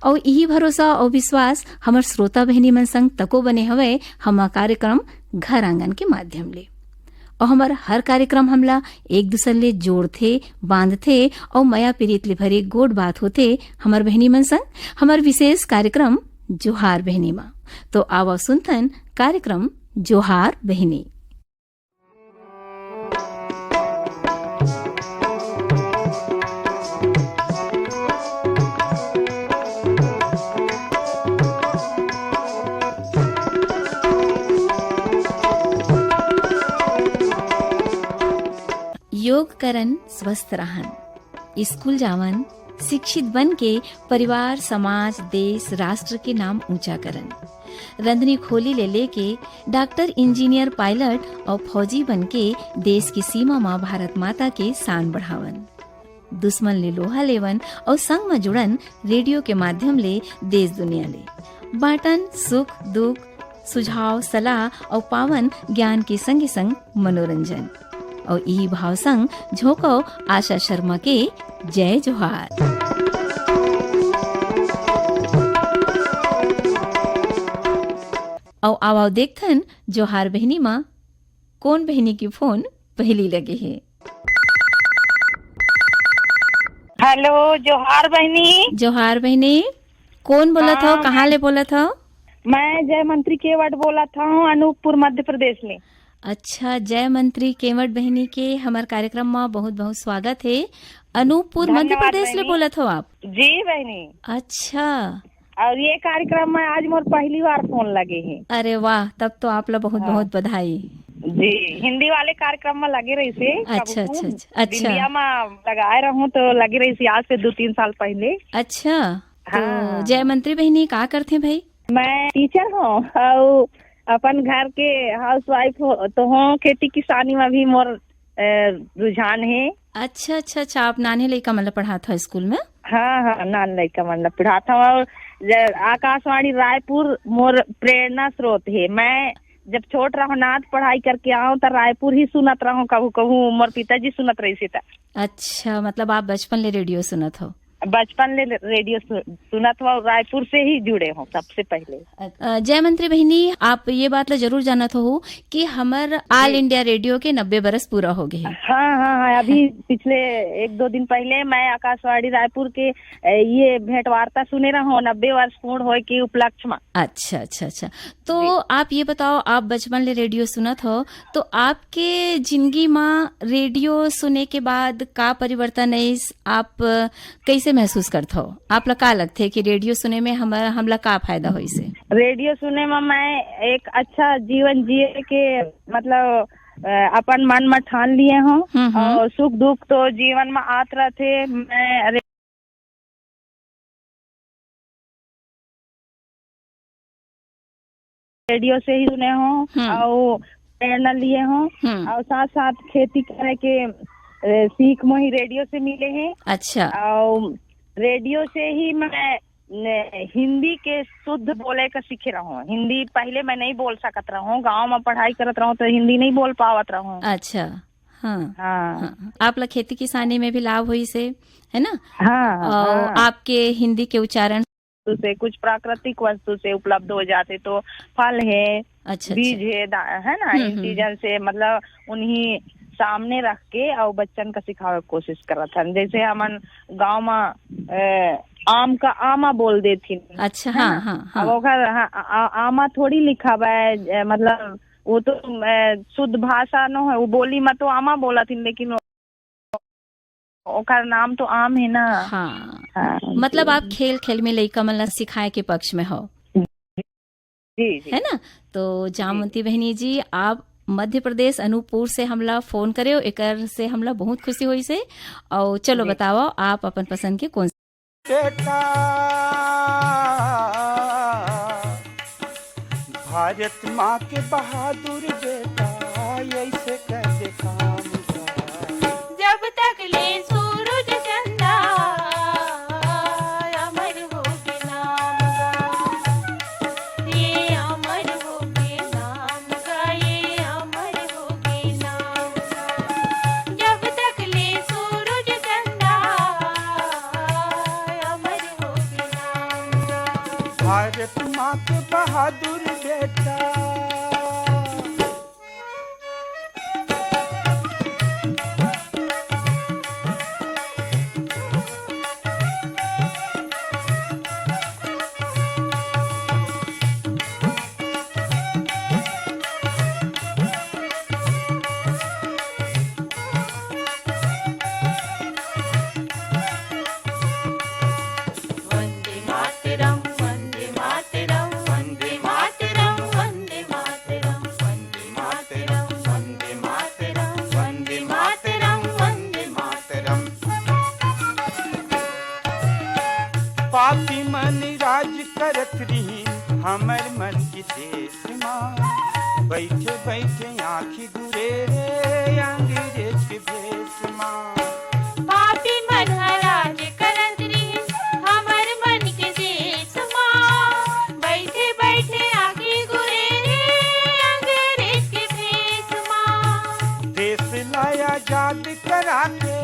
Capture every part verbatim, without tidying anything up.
अउ इही भरोसा अउ विश्वास हमर श्रोता बहिनी मन संग तको बने हवय, हमर कार्यक्रम घर आंगन के माध्यम ले। अउ हमर हर कार्यक्रम हमला एक दूसर ले जोड़थे, बांधथे अउ मया पीरित ले भरे गोठ बात होथे हमर बहिनी मन संग, हमर विशेष कार्यक्रम जोहार बहिनी मा। तो आवा सुनथन कार्यक्रम जोहार बहिनी। योग करन, स्वस्थ रहन, स्कूल जावन, शिक्षित बन के परिवार, समाज, देश, राष्ट्र के नाम ऊंचा करन। रंधनी खोली ले लेके डॉक्टर, इंजीनियर, पायलट अउ फौजी बन के देश की सीमा म भारत माता के शान बढ़ावन। दुश्मन ले लोहा लेवन अउ संग म जुड़न रेडियो के माध्यम ले देश दुनिया ले। बांटन सुख दुख, सुझाव सलाह अउ पावन ज्ञान के संगे संग मनोरंजन। अउ इही भाव संग झोंकव आशा शर्मा के जय जोहार। अउ आवा देखथन जोहार बहिनी मा कोन बहिनी के फोन पहिली लगे हे। हेलो, जोहार बहिनी। जोहार बहिनी, कोन बोलत हव? हाँ, कहाँ मैं ले बोलत हव? मैं जय मंत्री केवट बोलत हव, अनूपपुर, मध्य प्रदेश ले। अच्छा, जय मंत्री केवट बहिनी के हमर कार्यक्रम मा बहुत बहुत स्वागत हे। अनूपपुर, मध्य धन्यवाद प्रदेश ले बहिनी। बोलत हव आप? जी बहिनी। अच्छा। अउ ये कार्यक्रम में आज मोर पहली बार फोन लगे हे। अरे वाह, तब तो आप ला बहुत हाँ। बहुत बधाई। जी, हिंदी वाले कार्यक्रम में लगे रहिसे, अच्छा, कभू अच्छा, अच्छा, अच्छा। बिंदिया में लगाए रहूं तो लगे रहिसे आज से दो तीन साल पहले। अच्छा, तो हाँ। जय मंत्री बहिनी का करथे भाई? मैं टीचर हूँ अउ अपन घर के हाउसवाइफ हो, तो हूँ, खेती किसानी में भी मोर, अ, रुझान हे। अच्छा, अच्छा, अच्छा, आप नान्हे लइका मन ला पढ़ात हव स्कूल में? हाँ, हाँ, नान लइका मन ला पढ़ात हव। अउ ज-, आकाशवाणी रायपुर मोर प्रेरणा स्रोत हे। मैं जब छोट रहूं, नान पढ़ाई करके आऊं, त रायपुर ही सुनत रहूं, कहूं, कहूं मोर पिताजी सुनत रहिसे त। अच्छा, मतलब आप बचपन ले रेडियो सुनत हव? बचपन ले रेडियो सु-, सुनत हूँ, रायपुर से ही जुड़े हूँ सबसे पहले। अ, जय मंत्री बहिनी, आप ये बात ला जरूर जानत हो कि हमर ऑल जी। इंडिया रेडियो के नब्बे बरस पूरा हो गए हे। हाँ, हाँ, हाँ, अभी पिछले एक दो दिन पहले मैं आकाशवाणी रायपुर के, अ, ये भेंट वार्ता सुने रहूं, नब्बे वर्ष पूर्ण होए के उपलक्ष्य में। अच्छा, अच्छा, अच्छा। तो जी। आप ये बताओ, आप बचपन ले रेडियो सुनत हो, तो आपके जिंदगी मा रेडियो सुने के बाद का परिवर्तन आइस? आप, अ, कइसे महसूस करत हो? आप ला का लगथे कि रेडियो सुने में हमर, हमला का फायदा होइस हे? रेडियो सुने में मैं एक अच्छा जीवन जिए के, मतलब, अ, अपन मन में ठान लिए हूँ हम्म, हम्म। और सुख दुख तो जीवन में आत रहथे। मैं रेडियो से ही सुने हूँ हम्म। अउ प्रेरणा लिए हूँ हम्म। अउ साथ साथ खेती करे के, ए, सीख मोही रेडियो से मिले हे। अच्छा। अउ रेडियो से ही मैं, ने, हिंदी के शुद्ध बोले का सीखे रहूँ। हिंदी पहले मैं नहीं बोल सकत रहूँ, गाँव में पढ़ाई करत रहूँ तो हिंदी नहीं बोल पावत रहूँ। अच्छा। हाँ। हाँ। हाँ। आप ला खेती किसानी में भी लाभ होइस हे, है ना? हाँ, और हाँ। आपके हिंदी के उच्चारण वस्तु से, कुछ प्राकृतिक वस्तु से उपलब्ध हो जाथे, तो फल हे, अच्छा, बीज अच्छा। हे, दा-, है ना, हम्म, इन हम्म। चीजन से, मतलब, उन्हीं सामने रख के अउ बच्चन का सिखावे के कोशिश करत हन। जैसे हमन गाँव में, अ, आम का आमा बोल देथिन, अच्छा, है हाँ, ना? हाँ, अब हाँ। ओकर, हाँ, आ-, आ-, आमा थोड़ी लिखावे, अ, मतलब, वो तो, अ, शुद्ध भाषा नो है, वो बोली में तो आमा बोलथिन, लेकिन ओकर नाम तो आम हे ना। हाँ। हाँ, मतलब जी। आप खेल खेल में लइका मन ला सिखाए के पक्ष में हो। जी, जी। है ना? तो जामवंती जी। बहिनी जी, आप मध्य प्रदेश अनूपपुर से हमला फोन करे हो, एकर से हमला बहुत खुशी होइस हे। और चलो जी। बताओ, आप अपन पसंद के कौन बेटा, भारत माँ के बहादुर बेटा, ऐसे कैसे काम का? जब तक ले सूरज चंदा, अमर होगे नाम का। ये अमर होगे नाम का, ये अमर होगे नाम का। जब तक ले सूरज चंदा, अमर होगे नाम भारत माँ के बहादुर बेटा। वंदे मातरम, वंदे मातरम, वंदे मातरम, वंदे मातरम, वंदे मातरम, वंदे मातरम, वंदे मातरम, वंदे मातरम। पापी मन राज करत रहिन हमर मन के देश मा, बैठे बैठे आँखी घुरे रे अंग्रेज के भेष मा। पापी मन ह राज करत रहिन हमर मन के देश मा, बैठे बैठे आँखी घुरे रे अंग्रेज के भेष मा। देश ला आजाद करा के,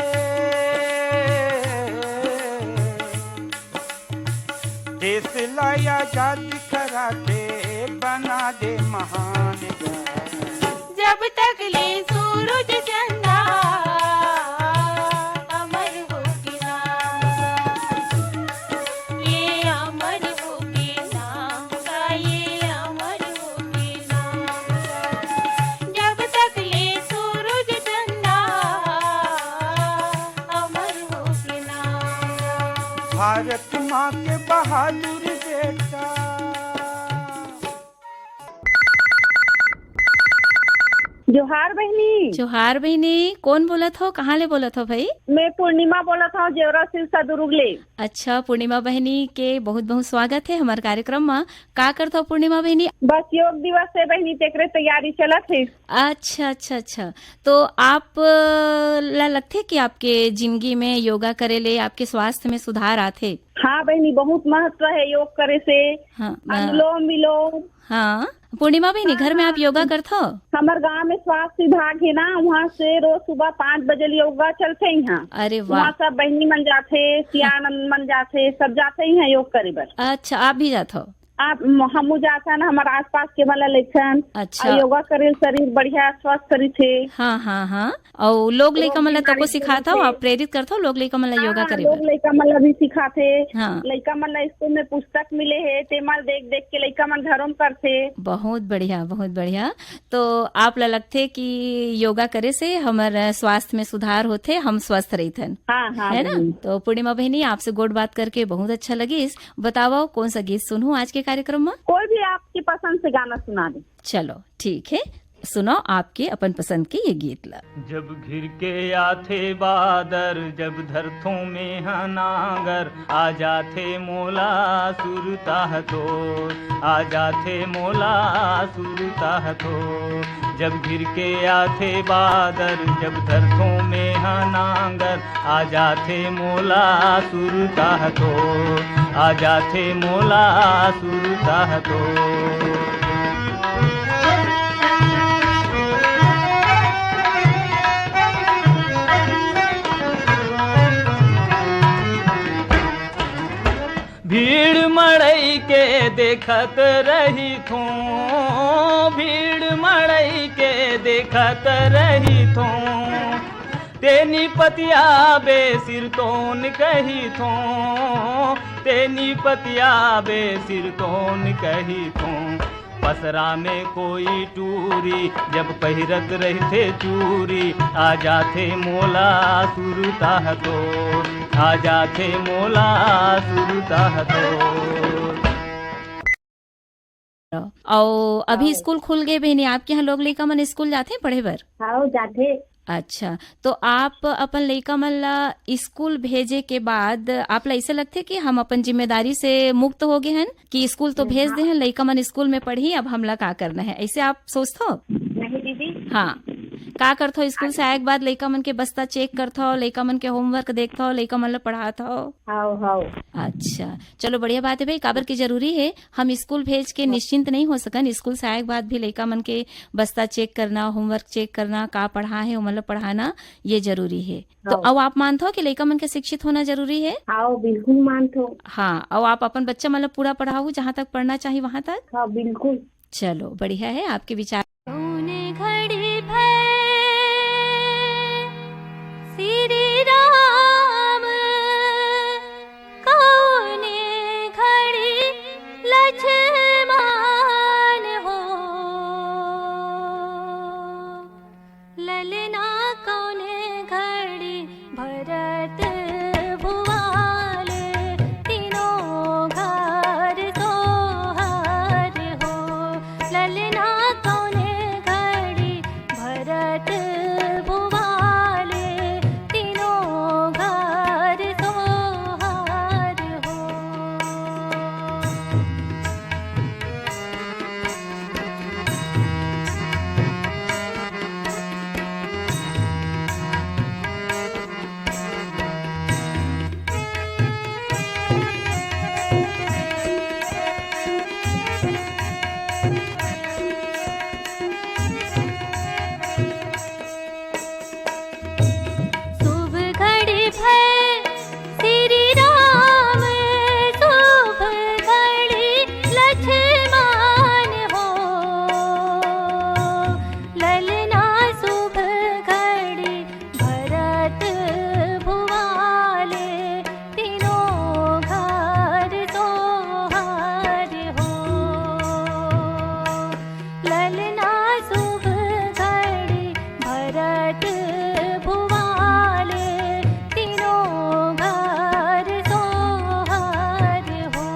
देश ला आजाद करा के बना दे महान गा। जब तक ले सूरज चंदा अमर हो के नाम गा, ये अमर हो के नाम गा, ये अमर हो के नाम गा। जब तक ले सूरज चंदा अमर हो के नाम गा। भारत माँ के बहादुर बेटा। जोहार बहिनी। जोहार बहिनी, कोन बोलत हो, कहाँ ले बोलत हो भाई? मैं पूर्णिमा बोलत हव, जेवरा सिरसा दुरुग ले। अच्छा पूर्णिमा बहिनी के बहुत बहुत स्वागत हे हमर कार्यक्रम मा। का करत हो पूर्णिमा बहिनी? बस योग दिवस हे बहिनी, तेकरे तैयारी चलत हे। अच्छा अच्छा अच्छा, तो आप, अ, ला लगथे कि आपके जिंदगी में योगा करे ले आपके स्वास्थ्य में सुधार आथे? हाँ बहिनी, बहुत महत्व हे योग करे से। हाँ, अ, अनुलोम विलोम। हाँ, पूर्णिमा बहिनी, घर में आप योगा करथो? हमर गांव में स्वास्थ्य विभाग हे ना, वहाँ से रोज सुबह पाँच बजे ले योगा चलथे यहाँ। अरे वाह। वहाँ सब बहिनी मन जाथे, सियान मन जाथे, सब जाथे यहाँ योग करे बर। अच्छा, आप भी जाथो? आप, हमू जाथन, हमर आसपास के मन ला लेथन। अच्छा। अउ योगा करे ले शरीर बढ़िया स्वस्थ रहिथे। हाँ हाँ हाँ। अउ लोग लइका मन ला तको सिखाथव, आप प्रेरित करथव लोग लइका मन ला योगा हाँ, करे लोग बर? लइका मन ला भी सिखाथे। हाँ। लइका मन ला स्कूल में पुस्तक मिले हे, तेमा देख देख के लइका मन घरों में करथे। बहुत बढ़िया, बहुत बढ़िया। तो आप ला लगथे कि योगा करे से हमर स्वास्थ्य में सुधार होथे, हम स्वस्थ रहिथन। हाँ, हाँ, है ना? बहिनी। तो पूर्णिमा बहिनी, आपसे गोठ बात करके बहुत अच्छा लगिस। बतावव, कौन सा गीत सुनहूं आज के कार्यक्रम में? कोई भी आपकी पसंद से गाना सुना दे। चलो, ठीक है, सुनाओ आपके अपन पसंद के ये गीत ला। जब घिर के आथे बादर, जब धरथों में ह नांगर, आ जाथे मोला सुरता ह तोर, आ जाथे मोला सुरता ह तोर। जब घिर के आथे बादर, जब धरथों में ह नांगर, आ जाथे मोला सुरता ह तोर, आ जाथे मोला सुरता ह तोर। भीड़ मड़ई के देखत रहिथों, भीड़ मड़ई के देखत रहिथों। तेनी पतियाबे सिरतोन कहिथों, तेनी पतियाबे सिरतोन कहिथों। पसरा में कोई टूरी, जब पहिरत रहिथे चूरी, आ जाथे मोला सुरता ह तोर, आ जाथे मोला सुरता ह तोर। अउ अभी स्कूल खुल गे बहिनी, आपके यहाँ लोग लइका मन स्कूल जाथे पढ़े बर? हाँ, जाथे। अच्छा, तो आप अपन लइका मन ला स्कूल भेजे के बाद आप ला ऐसे लगथे कि हम अपन जिम्मेदारी से मुक्त हो गए हन, कि स्कूल तो भेज दे हन, लइका मन स्कूल में पढ़ही, अब हमला का करना है, ऐसे आप सोचथो? नहीं दीदी। हाँ, का करथो, स्कूल से आए के बाद लइका मन के बस्ता चेक करथो, लइका मन के होमवर्क देखथो, लइका मन ल पढ़ाथो? हाव, हाव। अच्छा, चलो बढ़िया बात है भाई, काबर के जरूरी है, हम स्कूल भेज के हाँ। निश्चिंत नहीं हो सकन। स्कूल से आए के बाद भी लइका मन के बस्ता चेक करना, होमवर्क चेक करना, का पढ़ा है, ओमन ल पढ़ाना, ये जरूरी है। तो हाँ। अउ आप मानथो कि लइका मन के शिक्षित होना जरूरी है? हाव, बिल्कुल मानथो। हाँ, अउ आप अपन बच्चा मन ल पूरा पढ़ाहू, जहाँ तक पढ़ना चाही वहाँ तक? हाँ, बिल्कुल। चलो, बढ़िया है आपके विचार। कौने घड़ी भय श्री राम, कौने घड़ी लक्ष्मण हो, ललना कौने घड़ी भरत भुआले, तीनों घर सोहर हो। ललना कौने घड़ी भरत भुआले, तीनों घर सोहर हो। शुभ घड़ी भय श्री राम, शुभ घड़ी लक्ष्मण हो। ललना शुभ घड़ी भरत भुआले, तीनों घर सोहर हो। ललना शुभ घड़ी भरत भुआले, तीनों घर सोहर हो।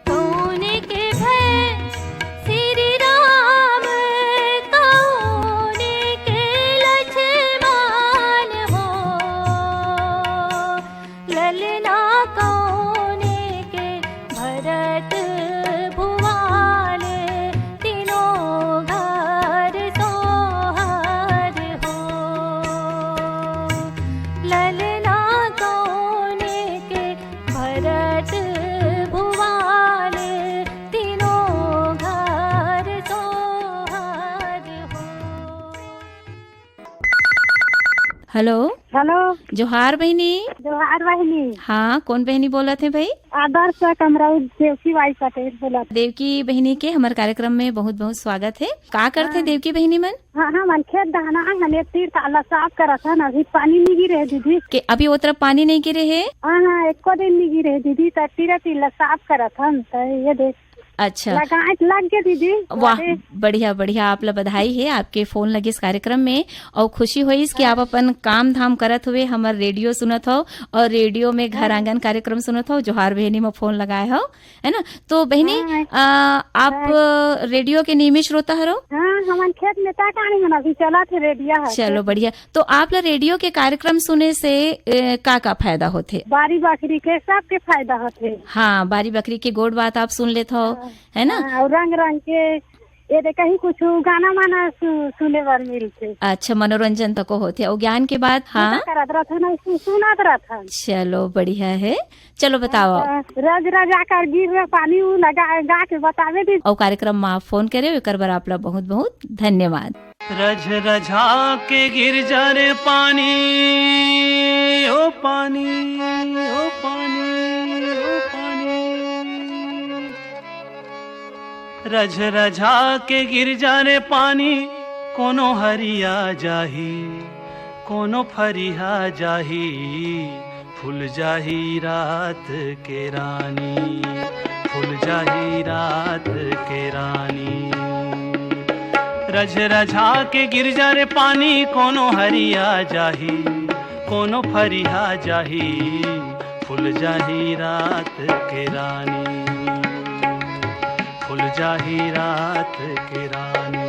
कौने के भय श्री राम, कौने के लक्ष्मण हो। ललना कौने के भरत भुआले, तीनों घर सोहर हो। ललना कौने के भरत भुआले, तीनों घर सोहर हो। हेलो। हेलो। जोहार बहिनी। जोहार बहिनी। हाँ, कौन बहिनी बोलत हे भाई? आदर्श कमराऊ देवकी बाई पटेल बोलत। देवकी बहिनी के हमर कार्यक्रम में बहुत बहुत स्वागत है। का करथे हाँ। देवकी बहिनी मन? हाँ, हाँ, मन खेत दहना है, हम एक तीर ताला साफ करत हन, अभी पानी नहीं गिरे है दीदी। के अभी वो तरफ पानी नहीं गिरे है? हाँ, हाँ, एको दिन नहीं गिरे है दीदी, त तीर तीर ला साफ करत हन, त ये देख। अच्छा। लगाए त लग गे दीदी। वाह, अरे। बढ़िया, बढ़िया, आप ला बधाई है, आपके फोन लगिस कार्यक्रम में, और खुशी होइस कि हाँ। आप अपन काम धाम करत हुए हमर रेडियो सुनत हो, और रेडियो में घर हाँ। आंगन कार्यक्रम सुनत हो, जोहार बहिनी में फोन लगाए हो, है ना? तो बहिनी, हाँ। आ, आप हाँ। रेडियो के नियमित श्रोता हरो? हाँ, हमन खेत में ता कानी मन अभी चलत हे रेडियो है। चलो, बढ़िया। तो आप ला रेडियो के कार्यक्रम सुने से, ए, का का फायदा होथे? बारी बखरी के सबके फायदा होथे। हाँ, बारी बखरी के गोठ बात आप सुन लेत हो, हाँ। है ना? हाँ, और रंग रंग के ये दे कहीं कुछ गाना माना सु-, सुने बर मिलथे। अच्छा, मनोरंजन तको होथे। और ज्ञान के बात, हाँ। पूजा करत रथन, सु-, सुनत रथन। चलो, बढ़िया है। चलो, बताओ। हाँ, रज रजा कर गिर रहे पानी, उ लगा, गा के बतावे दी। और कार्यक्रम में आप फोन करे, एकर बर आप ला बहुत बहुत धन्यवाद। रझरझा के गिर जा रे पानी, ओ पानी, ओ पानी, ओ पानी। रझरझा के गिर जा रे पानी, कोनो हरिया जाही, कोनो फरिहा जाही, फूल जाही रात के रानी, फूल जाही रात के रानी। रझरझा के गिर जा रे पानी, कोनो हरिया जाही, कोनो फरिहा जाही, फूल जाही रात के रानी, फूल जाही रात के रानी।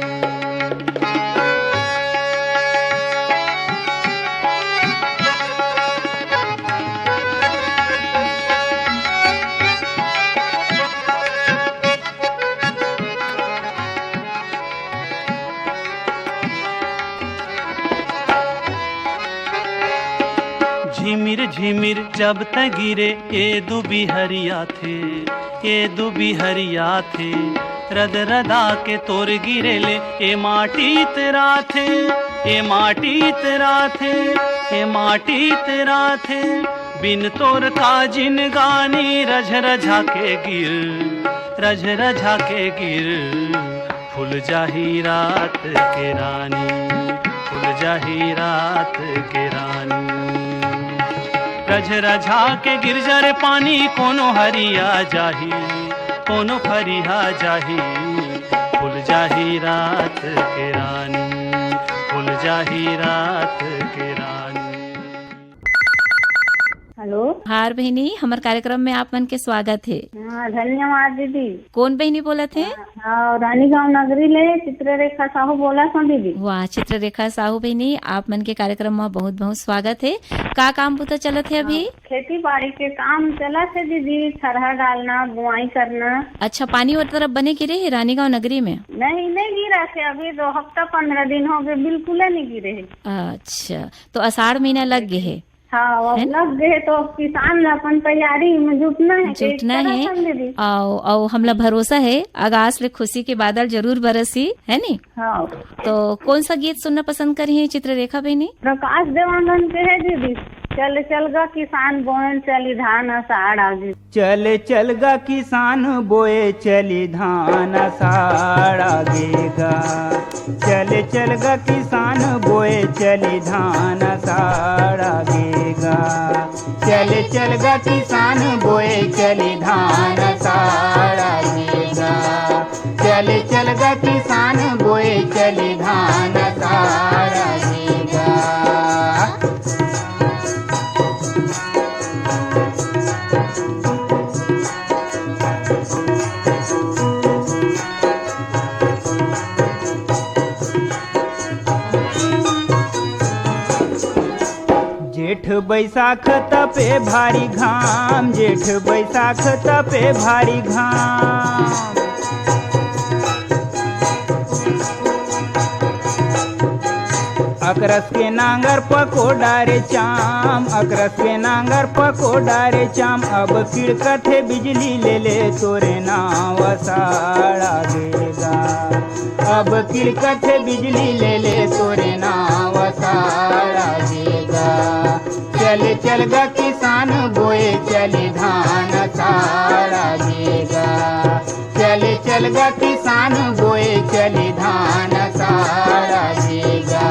झिमिर झिमिर जब तै गिरे, ए दुबी हरियाथे, ए दुबी हरियाथे। रद रदा के तोर गिरे ले, ए माटी इतराथे, ए माटी इतराथे, ए माटी इतराथे। बिन तोर का जिनगानी रझरझा के गिर, रझरझा के गिर। फूल जाही रात के रानी, फूल जाही रात के रानी। रझरझा के गिरजा रे पानी, कोनो हरिया जाही, कोनो फरिहा जाही। फूल जाही रात के रानी, फूल जाही रात के रानी। हेलो। हार बहिनी, हमर कार्यक्रम में आप मन के स्वागत हे। हाँ, धन्यवाद दीदी। कौन बहिनी बोलत हे? हाँ, रानीगांव नगरी ले चित्ररेखा साहू बोलत हूँ दीदी। वाह, चित्ररेखा साहू बहिनी, आप मन के कार्यक्रम में बहुत बहुत स्वागत हे। का काम बुता चलत हे अभी? खेती बाड़ी के काम चलत हे दीदी, थरहा डालना, बुआई करना। अच्छा, पानी वो तरफ बने गिरे हे रानीगांव नगरी में? नहीं, नहीं गिरा थे, अभी दो हफ्ता पंद्रह दिन हो गए, बिल्कुल नहीं गिरे हे। अच्छा, तो आषाढ़ महीना लग गए हे। हाँ, अब है ना? लग गए तो किसान ला अपन तैयारी में जुटना है, जुटना है। अउ, अउ हमला भरोसा है, आकाश ले खुशी के बादल जरूर बरसी, है नी? हाँ। तो कौन सा गीत सुनना पसंद करी है चित्ररेखा बहनी? प्रकाश देवांगन के है दीदी, चल चल गा किसान बोए चली धान आषाढ़ आगे। चल चल गा किसान बोए चली धान आषाढ़ आगे गा। चल चल गा किसान बोए चली धान आषाढ़ आगे गा। चल चल गा किसान बोए चली धान आषाढ़ आगे गा। चल चल गा किसान बोए चली धान आषाढ़ आगे गा। जेठ बैसाख तपे भारी घाम, जेठ बैसाख तपे भारी घाम। अकरस के नांगर पकोड़ा रे चाम, अकरस के नांगर पकोड़ा रे चाम। अब किड़कथे बिजली ले ले तोरे नाव आषाढ़ आगे गा। अब किड़कथे बिजली ले ले तोरे नाव आषाढ़ आगे गा। चल चल गा किसान बोए चली धान आषाढ़ आगे गा। चल चल गा किसान बोए चली धान आषाढ़ आगे गा।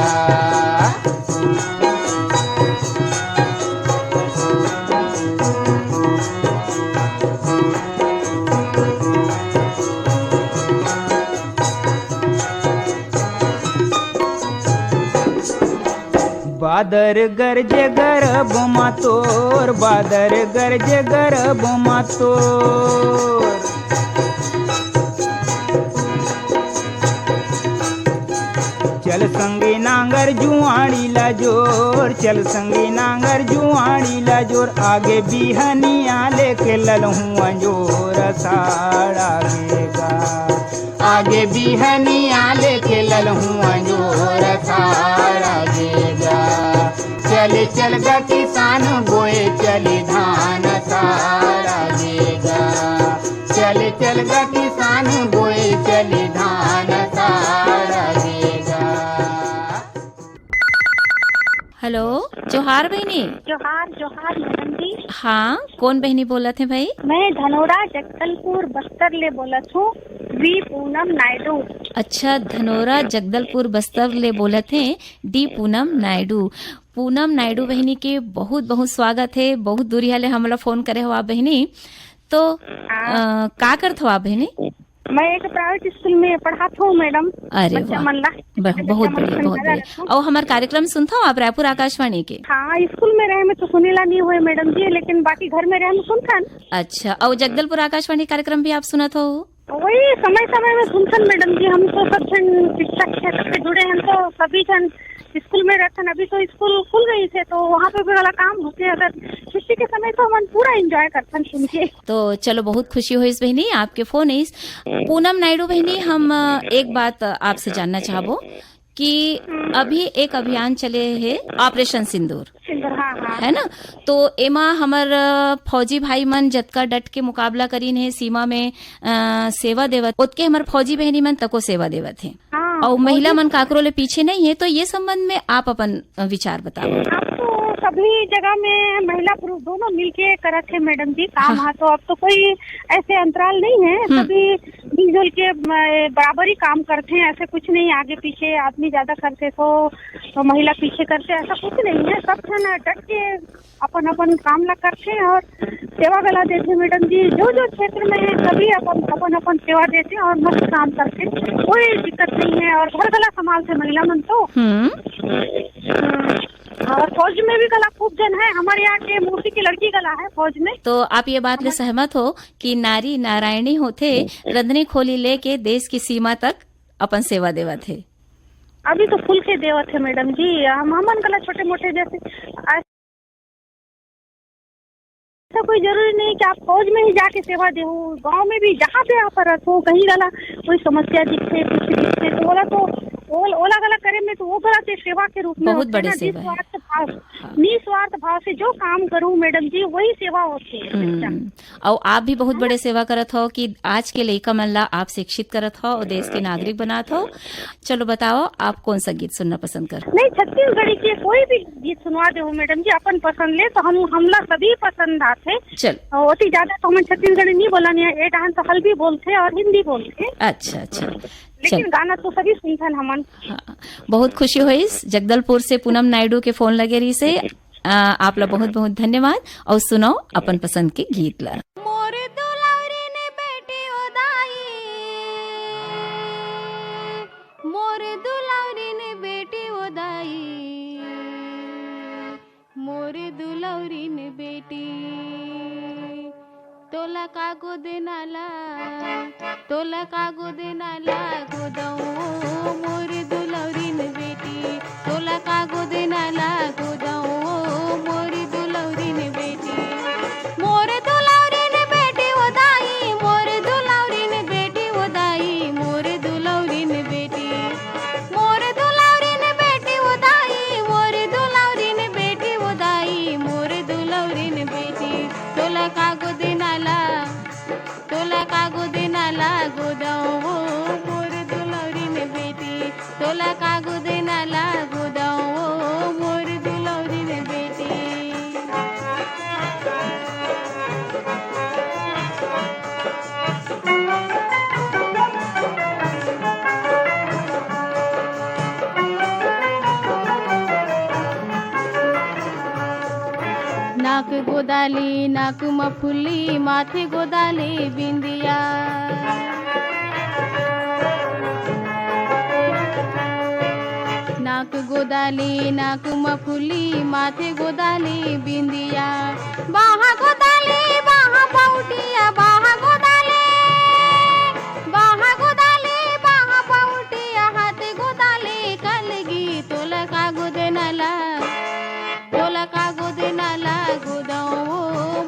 बादर गरजे गरब मा तोर, बादर गरजे गरब मा तोर। चल संगी नांगर जुआड़ी ला जोर, चल संगी नांगर जुआड़ी ला जोर। आगे बिहनिया लेके ललहुआ जोर आषाढ़ आगे गा। आगे बिहनिया लेके ललहुआ जोर आषाढ़ आगे गा। चल चल गा किसान बोए चली धान आषाढ़ आगे गा। चल चल गा किसान बोए चली धान आषाढ़ आगे गा। हेलो, जोहार बहिनी। जोहार, जोहार मैडम जी। हाँ, कौन बहिनी बोलत हे भाई? मैं धनोरा जगदलपुर बस्तर ले बोलत हूँ, वी पूनम नायडू। अच्छा, धनोरा जगदलपुर बस्तर ले बोलत हे, डी पूनम नायडू। पूनम नायडू बहिनी के बहुत बहुत स्वागत हे, बहुत दूरिहा ले हमला फोन करे हो आप बहिनी। तो हाँ। अ, का करत हो आप बहिनी? मैं एक प्राइवेट स्कूल में पढ़ात हूँ, मैडम। अरे बच्चा वाह। मन ला। ब-, बच्चा बहुत मन बढ़िया, बहुत संभाला बढ़िया। रखूँ। और हमार कार्यक्रम सुनत हो आप रायपुर आकाशवाणी के? हाँ, स्कूल में रहे में तो सुनेला नहीं हुए, मैडम जी, लेकिन बाकी घर में रहे में सुनथन। अच्छा, और जगदलपुर आकाशवाणी कार्यक्रम भी आप सुनत हो? वही समय समय में सुनथन, मैडम जी। हम तो सब जन शिक्षा क्षेत्र से जुड़े हैं, तो सभी जन स्कूल में रहथन। अभी तो स्कूल खुल गई थे, तो वहाँ पे भी वाला काम होते हैं। अगर छुट्टी के समय तो हमन पूरा एंजॉय करथन सुन के। तो चलो, बहुत खुशी होइस बहिनी आपके फोन इस। पूनम नायडू बहिनी, हम, अ, एक बात, अ, आपसे जानना चाहबो कि अभी एक अभियान चले हे, ऑपरेशन सिंदूर, सिंदूर, हाँ, हाँ। है ना? तो एमा हमर, अ, फौजी भाई मन जतका डट के मुकाबला करीन हे सीमा में, अ, सेवा देवत, ओतके हमर फौजी बहिनी मन तको सेवा देवत हे। हाँ, और महिला फौजी मन काकरो ले पीछे नहीं है, तो ये संबंध में आप अपन, अ, विचार बताओ। अब तो सभी जगह में महिला पुरुष दोनों मिलके करत है, मैडम जी, काम। हाँ। हाँ, तो अब तो कोई ऐसे अंतराल नहीं है, हम्म। सभी मिलजुल के, अ, बराबरी काम करते हैं। ऐसे कुछ नहीं, आगे पीछे आदमी ज्यादा करते तो, तो महिला पीछे करते, ऐसा कुछ नहीं है। सब जन डट के अपन अपन काम ला करथे और सेवा घला देथे, मैडम जी। जो जो क्षेत्र में है, सभी अपन अपन अपन सेवा देथे और मस्त काम करथे, कोई दिक्कत नहीं है। और घर घला संभालथे महिला मन तो। हम्म। हम्म। और फौज में भी घला खूब जन है, हमारे यहाँ के मौसी की लड़की घला है फौज में। तो आप ये बात ले सहमत हो कि नारी नारायणी होथे, रंधनी खोली लेके देश की सीमा तक अपन सेवा देवत हे? अभी तो खुल के देवत है, मैडम जी। हम, हमन घला छोटे मोटे जैसे ऐसा कोई जरूरी नहीं कि आप फौज में ही जाके सेवा देहू, गांव में भी जहाँ पे आप रहत हो, कहीं घला कोई समस्या दिखथे, कुछ दिखथे, तो ओला तो, ओल-, ओला घला करे में तो वो घला से सेवा के रूप में बहुत होथे बड़े ना, सेवा है। निस्वार्थ भाव, हाँ। निस्वार्थ भाव से जो काम करूँ, मैडम जी, वही सेवा होथे। हम्म। और आप भी बहुत बड़े सेवा करत हो कि आज के लइका मन ला आप शिक्षित करत हो और देश के नागरिक बनात हो। चलो बताओ, आप कौन सा गीत सुनना पसंद कर? नहीं, छत्तीसगढ़ी के कोई भी गीत सुनवा देहू, मैडम जी, अपन पसंद ले तो हम, हमला सभी पसंद आथे। चल। और ओती ज्यादा तो हमन छत्तीसगढ़ी नहीं बोलन, ये, ये डांस तो हल्बी बोलथे और हिंदी बोलथे। अच्छा, अच्छा। लेकिन चल। गाना तो सभी सुनथन हमन। हाँ, बहुत खुशी होइस। जगदलपुर से पूनम नायडू के फोन लगे रहिसे। आ, आप ला बहुत बहुत धन्यवाद और सुनाओ अपन पसंद के गीत ला। मोर दुलौरी ने बेटी ओ दाई, मोर दुलौरी ने बेटी ओ दाई, मोर दुलौरी ने बेटी, तोला का गोदना ला, तोला का गोदना ला गोदऊ, मोर दुलौरिन बेटी, तोला का गोदना ला गोदऊ, मोर दुलौरिन बेटी, मोर दुलौरिन बेटी ओ दाई, मोर दुलौरिन बेटी ओ दाई, मोर दुलौरिन बेटी, मोर दुलौरिन बेटी ओ दाई, मोर दुलौरिन बेटी ओ दाई, मोर दुलौरिन बेटी, तोला का गोदना ला, तोला का गोदना ला गोदऊ, मोर दुलौरिन बेटी, तोला का गोदना ला गोदऊ, मोर दुलौरिन बेटी। नाक गोदाली, नाक म फुल्ली, माथे गोदाली बिंदिया। नाक गोदाली, नाक म फुल्ली, माथे गोदाली बिंदिया। बाहा गोदाली, बाहा पौटिया, बाहा गोदाली, बाहा गोदाली, बाहा पौटिया, हाथ गोदाली कलगी, तोला का गोदना ला, तोला का गोदना ला गोदऊ,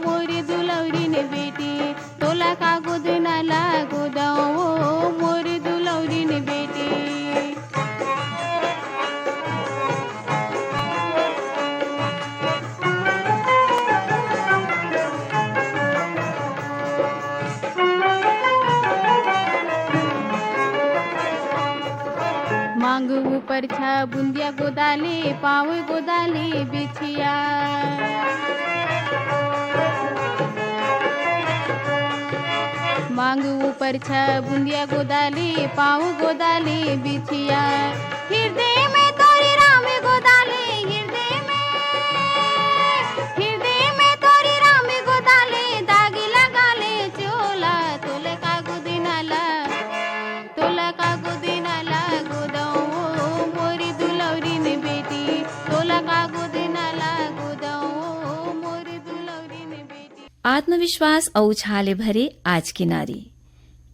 मोर दुलौरिन बेटी, तोला का गोदना ला गोदऊ, मोर दुलौरिन बेटी। मांग ऊपर छ बुंदिया गोदाले, पाँव गोदाले बिछिया। मांग ऊपर छ बुंदिया गोदाले, पाँव गोदाले बिछिया। हृदय में तोरी राम गोदाले, हृदय में, हृदय में तोरी राम गोदाले, दागी लगाले चोला, तोले का गोदना ला। तोला का गोदेना ला गोदऊं, ओ मोरी दुलौरिन बेटी, तोला का गोदेना ला गोदऊं, ओ मोरी दुलौरिन बेटी। आत्मविश्वास अउ उछाह ले भरे आज के नारी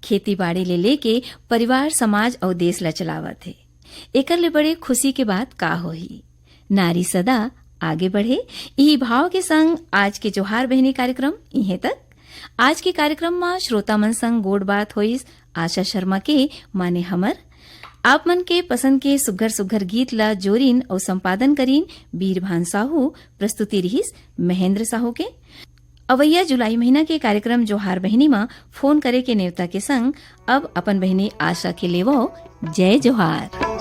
खेती बाड़ी ले लेके परिवार, समाज अउ देश ला चलावत हे। एकर ले बड़े खुशी के बात का होही? नारी सदा आगे बढ़े, इही भाव के संग आज के जोहार बहिनी कार्यक्रम इहें तक। आज के कार्यक्रम म श्रोता मन संग गोठ बात होइस आशा शर्मा के, माने हमर। आप मन के पसंद के सुघर सुघर गीत ला जोरिन अउ संपादन करिन बीरभान साहू, प्रस्तुति रिहिस महेंद्र साहू के। अवइया जुलाई महीना के कार्यक्रम जोहार बहिनी म फोन करे के नेवता के संग अब अपन बहिनी आशा के लेवो जय जोहार।